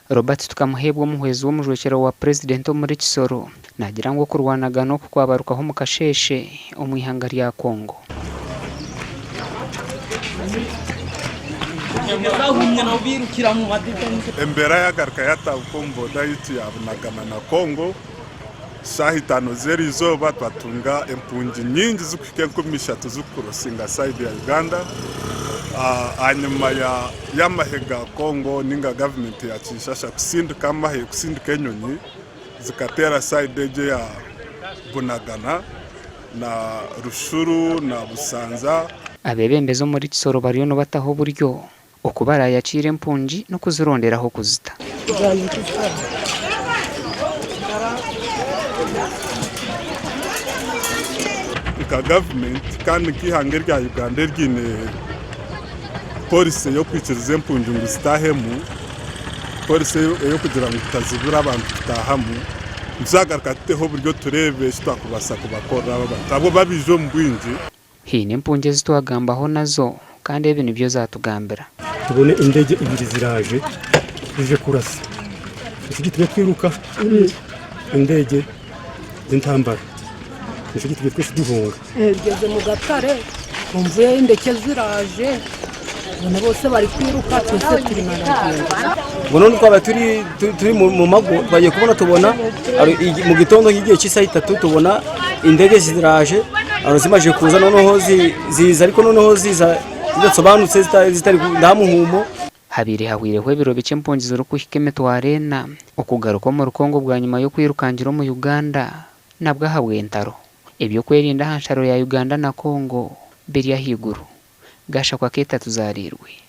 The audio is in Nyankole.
Robert Tukamuheebwa omuhwezi w'omujwekyerwa wa Purezidenti omuri Kisoro naagira ngu okurwanagana oku kwabarukaho omu kasheeshe omu ihanga rya Congo. Embeera yagaruka yatabuka omu boda yaitu ya Bunagana na Congo. Shaaha itaano z'eriizooba twatunga empungi nyingi zirikuhika 3000 zirikukurosinga sayidi ya Uganda ahanyima y'amahe ga Congo ninga gavumenti ya Kinshasha kusindika amahe kusindika enyonyi zikateera sayidi egyo eya Bunagana na Rushuru na Busanza. Abeebembezi omuri Kisoro bariyo nibataho oburyo Oku baraayakiire empungi n'okuzirondera ah'okuzita. Nka gavumenti kandi nk'eihanga erya Uganda eriine polisi ey'okwikiriza empungi ngu zitaahemu, polisi ey'okugira ngu tutazibira abantu kutaahamu, nituzagaruka tuteho oburyo tureebe eki twakubaasa kubakorera aba bantu ahabw'okuba baija omu bwingi. Haine empungi ezi twagambaho nazo kandi ebi nibyo zatugambira. Tubone endege ibiri ziraje zije kurasa nikyo gitumye twiruka endege z'entambara nikyo gitumye twesi duhunga. Ngeze mu gatare numva endeke ziraje mbona bose bari kwiruka twese turi maragenda. Mbwenu obu twaba turi turi mu mago twagiye kubona tubona mu gitondo nk'igihe cy'isaha itatu tubona indege ziraje zimaze kuza noneho ziza ariko noneho ziza zidasobanutse zitari nta muhumo. Habaire hahwireho ebiro bikye empungi zirikuhika emitwaro ena okugaruka omuri Congo bwanyima y'okwirukangira omu Uganda nabwo ahabw'entaro. Eby'okwerinda aha nsharo ya Uganda na Congo biri ahaiguru. Gashakwa Keita Tuzarirwe.